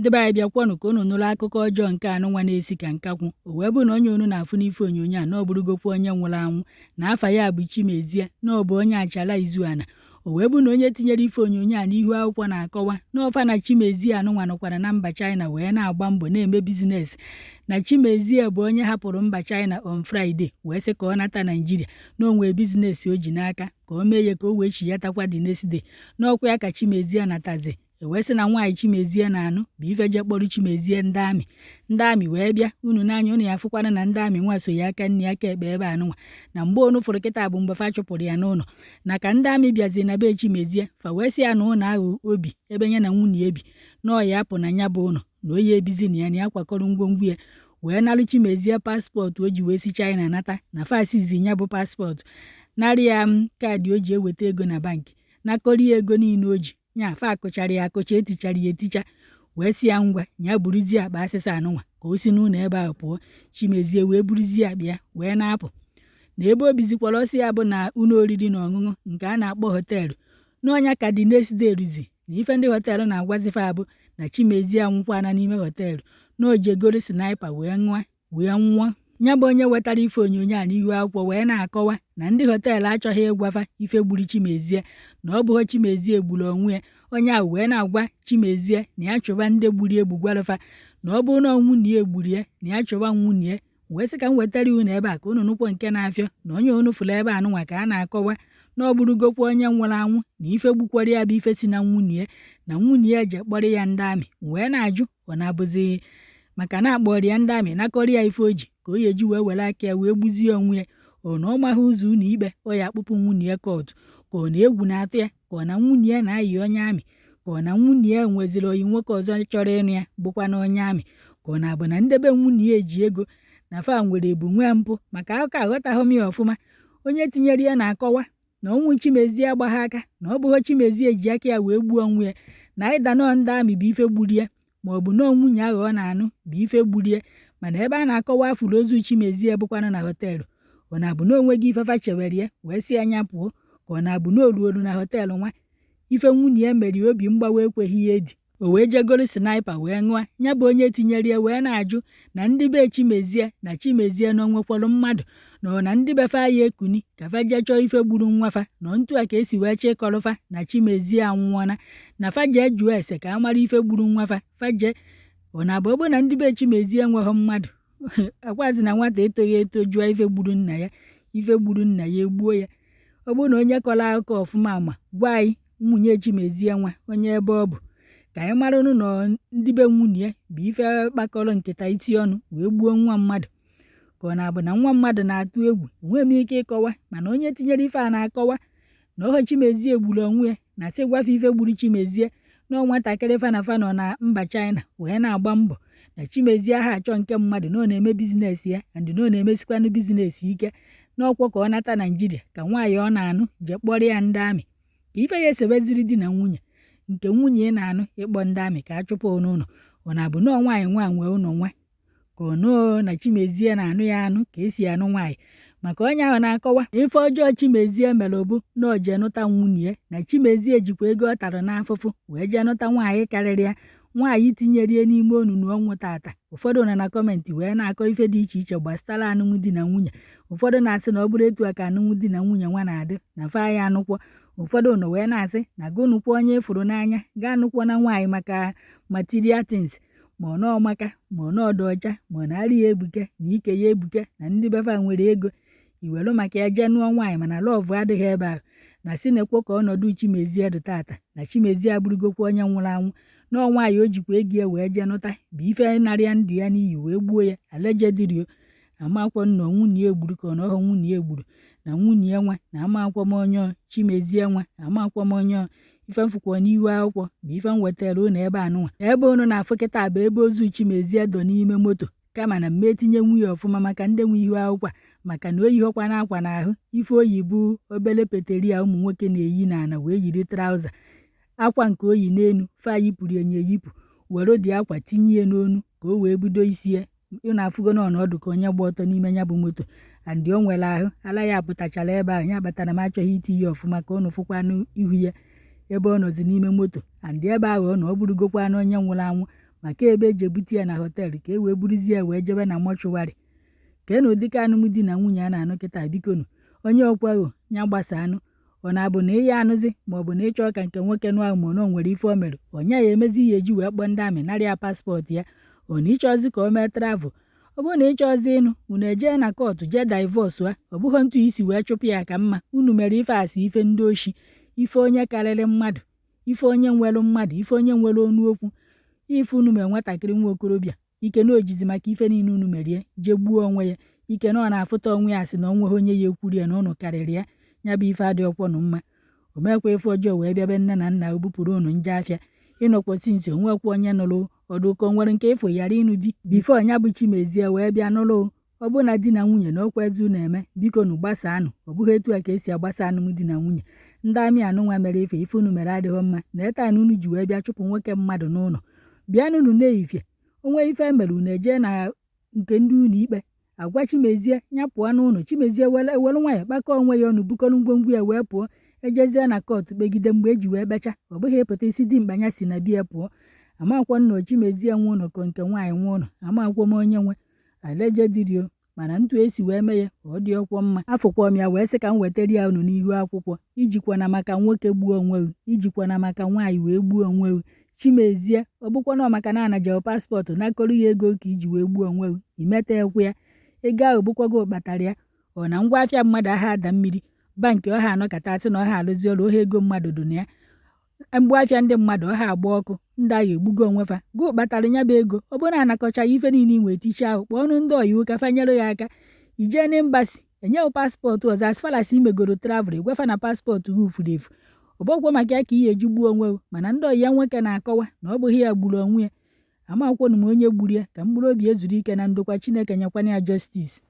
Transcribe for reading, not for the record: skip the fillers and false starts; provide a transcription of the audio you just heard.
Ndị be anyị, bịakwanụ ka unu nụrụ akụkọ ọjọọ nke anụnwa na-esi ka nkakwụ. O wee bụ na onye unu na-afụ n'ife onyonyo a na ọ bụrụgokwa onye nwụrụ anwụ, na afa ya bụ Chimezie, na ọ bụ onye Achala Izuana. O wee bụ na onye tinyere ife onyonyo a n'ihu akwụkwọ na-akọwa na ọfa na Chimezie anụnwa nọkwara na mba China wee na-agba mbọ na-eme business, na Chimezie bụ onye hapụrụ mba China on Friday wee sị ka ọ nata Naijiria, na o nwee business o ji n'aka ka o mee ya ka o wee chiyatakwa the next day. N'ọkwa ya ka Chimezie natazi. E wee sị na nwaanyị Chimezie na-anụ bụ ife je kpọrọ Chimezie ndị army. Ndị army wee bịa. Unu n'anya unu ya afụkwana na ndị army nwa so ya aka nri aka ekpe ebe anụnwa. Na mgbe unu fụrụ kịta bụ mgbe fa chụpụrụ ya n'ụlọ. Na ka ndị army bịazi na be Chimezie, fa wee sị ya na ụlọ ahụ obi ebe ya na nwunye ebi, na ọ ya apụ na ya bụ ụlọ, na oyi ebizi na ya, na ya kwakọrọ ngwongwo ya, wee narụ Chimezie passport o ji wee si China nata, na fasizi ya bụ passport, narị ya card o ji eweta ego na bank, nakọrọ ya ego niile o ji nya. Fa akụchara ya akụcha, etichara ya eticha, wee sị ya ngwa, ya buruzie akpa asịsa anụnwa ka o si n'ụlọ ebe ahụ pụọ. Chimezie wee buruzie akpa ya wee na-apụ. Na ebe o bizikwara, ọsị ya bụ na ụlọ oriri na ọṅụṅụ nke a na-akpọ hotel n'ọnya. Ka the next day ruzi, na ife ndị hotel na-agwazifa abụ na Chimezie anwụkwana n'ime hotel, na o jegoro sniper wee ṅụọ wee nwụọ. Ya bụ onye wetara ife onyonyo a n'ihu akwụkwọ wee na-akọwa na ndị hotel achọghị ịgwafa ife gburu Chimezie, na ọ bụghị Chimezie gburu onwe ya. Onye ahụ wee na-agwa Chimezie na ya chụba ndị gburu egbu, gwarụfa na ọ bụrụ na nwunye ya gburu ya, na ya chụba nwunye ya. Wee sị ka m wetara unu ebe a ka unu nụkwa nke na-afịọ na onye unu fụrụ ebe anụnwa ka a na-akọwa na ọ bụrụgokwa onye nwụrụ anwụ, na ife gbukwara ya bụ ife si na nwunye ya, na nwunye ya je kpọrọ ya ndị army. Wee na-ajụ, ọ na-abụzi maka na akpọrọ ya ndị army, nakọrọ ya ife o ji ka o ya eji wee were aka ya wee gbuzie onwe ya? Ọ na ọ maghị ụzọ ụlọ ikpe ọ ya akpụpụ nwunye ya court, ka ọ na egwu na-atụ ya, ka ọ na nwunye ya na-ayị onye army, ka ọ na nwunye ya nweziri oyi nwoke ọzọ chọrọ ịnụ ya bụkwa na onye army, ka ọ na-abụ na ndebe nwunye ya eji ego na fa nwere ebu nwee mpụ? Maka akụkọ aghọtaghị m ya ọfụma. Onye tinyere ya na-akọwa na ọnwụ Chimezie agbagha aka, na ọ bụghị Chimezie ji aka ya wee gbuo onwe ya, na ịda nọọ ndị army bụ ife gburu ya, ma ọ bụ nọọ nwunye ahụ ọ na-anụ bụ ife gburu ya. Mana ebe a na-akọwa afụrụ ozu Chimezie bụkwanụ na hotel. Ọ na-abụ na onweghị ifefa chewere ya wee sị anya pụọ, ka ọ na-abụ na oruolu na hotel nwa ife nwunye ya mere obi mgbawa ekweghị ya edi, o wee jegoro sniper wee ṅụọ ya? Bụ onye tinyere ya wee na-ajụ na ndị be Chimezie na Chimezie na onwekwalụ mmadụ na ọ na ndị befa ya ekuni ka fa jee chọọ ife gburu nwafa, na ntu a ka esi wee chịkọrọfa na Chimezie anwụọna, na fa jee jụọ ese ka a mara ife gburu nwafa. Fa jee, ọ na-abụ ọ bụ na ndị be Chimezie enweghị mmadụ akwazi na nwata etoghị eto jụọ ife gburu nna ya, ife gburu nna ya egbuo ya. Ọ bụrụ na onye kọrọ akụkọ ọfụma ma gwa anyị nwunye Chimezie nwa onye ebe ọ bụ, ka anyị maranụ na ndị be nwunye ya bụ ife kpakọrọ nkịta iti ọnụ wee gbuo nwa mmadụ, ka ọ na-abụ na nwa mmadụ na-atụ egwu. Enweghị m ike ịkọwa, mana onye tinyere ife a na-akọwa na ọhọ Chimezie gburu onwe ya, na sị gwafe ife gburu Chimezie, na nwatakịrị fa na fa nọ na mba China wee na-agba mbọ, na Chimezie aha achọ nke mmadụ, na ọ na-eme business ya and na ọ na-emesikwanụ business ike, n'ọkwọ ka ọ nata Naijiria ka nwaanyị ọ na-anụ jee kpọrọ ya ndị army, ka ife ya esebeziri di na nwunye nke nwunye ị na-anụ ịkpọ ndị army ka a chụpụ n'ụlọ. Ọ na-abụ nọọ nwaanyị nwa nwee ụlọ nwa, ka ọ nọọ na Chimezie na-anụ ya anụ ka esi anụ nwaanyị? Maka onye ahụ na-akọwa ife ọjọọ Chimezie mere bụ na o jee nụta nwunye ya, na Chimezie jikwa ego ọ tara n'afụfụ wee jee nụta nwaanyị karịrị ya, nwaanyị tinyere ya n'ime onunu ọnwụ tata. Ụfọdụ nọ na comment wee na-akọ ife dị iche iche gbasara alụmdi na nwunye. Ụfọdụ na-asị na ọ bụrụ etu a ka alụmdi na nwunye nwa na-adị, na fa ya anụkwọ. Ụfọdụ nọ wee na-asị na gụnụkwa onye ịfụrụ n'anya gaa nụkwọ na nwaanyị maka material things, ma ọ nọọ maka ma ọ nọọ dị ọcha, ma ọ na-arị ya ebuke na ike ya ebuke, na ndị befa nwere ego, iwelu maka ya jee nụọ nwaanyị, mana love adịghị ebe ahụ. Na si na-ekwo ka ọnọdụ Chimezie dị tata, na Chimezie abụrụgokwa onye nwụrụ anwụ, nọọ nwaanyị o jikwa ego ya wee jee nụta bụ ife narịa ndụ ya n'iyi wee gbuo ya. Allegedly, amakwọ na nwunye ya gburu ka ọ na ọhọ nwunye ya gburu na nwunye ya nwa na amakwọ m onye Chimezie nwa, amakwọ m onye ife mfụkwa n'ihu akwụkwọ bụ ife m wetara unu ebe anụnwa. Ebe unu na-afụ kịta bụ ebe ozu Chimezie dọ n'ime moto, kama na mma etinye nwunye ọfụma maka ndị nwe ihu akwụkwọ a, maka na o yighọkwa n'akwa n'ahụ. Ife oyi bụ obele peteri a ụmụ nwoke na-eyi n'ala wee yiri trouser. Akwa nke oyi n'elu fa yipụrụ enyo eyipụ, were dị akwa tinye ya n'onu ka o wee budo isi ya. Ị na-afụgo na ọnọdụ ka onye gba ọtọ n'ime ya bụ moto, and o nwere ahụ ala ya pụtachara ebe ahụ. Ya kpatara m achọghị iti ya ọfụma ka unu fụkwanụ ihu ya ebe ọ nọzi n'ime moto, and ebe ahụ ọ nọ, ọ bụrụgokwanụ onye nwụrụ anwụ. Maka ebe eji ebute ya na hotel ka e wee buruzie ya wee jebe na mortuary. Kee na ụdịka alụmdi na nwunye a na-anụ kịta, bikonu. Onye okweghị ya gbasa anụ. Ọ na-abụ na ị ya anụzi, maọbụ na ịchọọ ka nke nwoke nụọ ahụ, ma na o nwere ife o mere onye ya emezi ya eji wee kpọọ ndị army nara ya passport ya. Ọ na ịchọzi ka o mee travel. Ọ bụrụ na ịchọzi ịnụ, unu ejee na court jee divorce a. Ọ bụghị ntu isi wee chụpụ ya ka mma. Unu mere ife asị, ife ndị oshi, ife onye karịrị mmadụ, ife onye nwere mmadụ, ife onye nwere ọnụ okwu, ife unu mere nwatakịrị nwa okorobịa. Ike na ojizi maka ife niile unu merie jee gbuo onwe ya. Ike na ọ na-afụta onwe ya asị na onweghị onye ya ekwuru ya na unu karịrị ya. Ya bụ ife adịghịkwanụ mma. O meekwa ife ọjọọ wee bịabe nne na nna, o bupụrụ unu nje afịa ịnọkwa since. Onwekwa onye nụrụ ọdụ ka o nwere nke ịfụ ghara ịnụ di before ya bụ Chimezie wee bịa nụrụ. Ọ bụ na di na nwunye na okwu ezi unu eme, biko nu gbasaanụ. Ọ bụghị etu a ka esi agbasa alụmdi na nwunye. Ndị army anụnwa mere ife, ife unu mere adịghị mma. Na ete na unu ji wee bịa chụpụ nwoke mmadụ n'ụlọ. Bịanụnụ n'ehifie onwe ife mere unu ejee na nke ndị ụlọ ikpe agwa Chimezie ya pụọ n'ụlọ. Chimezie were were nwayọ kpakọọ onwe ya ọnụ, bukọrọ ngwongwo ya wee pụọ, ejezie na court kpegide mgbe eji wee kpecha. Ọ bụghị ịpụta isi dimkpa ya si na bia pụọ. Amakwa nna Chimezie nwe ụlọ ka nke nwaanyị nwe ụlọ, amakwa m onye nwe allegedly o. Mana ntu esi wee mee ya, ọ dị ọkwọ mma. Afụkwa m ya wee sị ka m wetara ya unu n'ihu akwụkwọ. Ijikwana maka nwoke gbuo onwe gị, ijikwana maka nwaanyị wee gbuo onwe gị. Chimezie, ọ bụkwa na maka na anajeghị passport nakọrọ ya ego ka iji wee gbuo onwe gị, imeta ekwe ya. Ego ahụ bụkwago kpatara ya. Ọ na ngwa afịa mmadụ agha ada mmiri, bankị ọha anọkọta asị na ọha alụzi ọrụ ohe, ego mmadụ dị na ya. Mgbe afịa ndị mmadụ ọha agba ọkụ, ndị agha egbugo onwe fa, go kpatara ya bụ ego. Ọ bụrụ na anakọchaghị ife niile inwe ticha ahụ, kpọọ ọnụ ndị ọyị ụka fanyere ya aka, ijee na embassy enyeghị passport ọzọ. As far as imegoro travel, ịgwafa na passport gị furu efu. Ọ bụghịkwa maka ya ka ị ga-eji gbuo onwe gị. Mana ndị ọyị ya nwoke na-akọwa na ọ bụghị ya gburu onwe ya. Amakwọnụ m onye gburu ya. Ka mkpụrụ obi ezuru ike na ndokwa. Chineke nyekwana ya justice.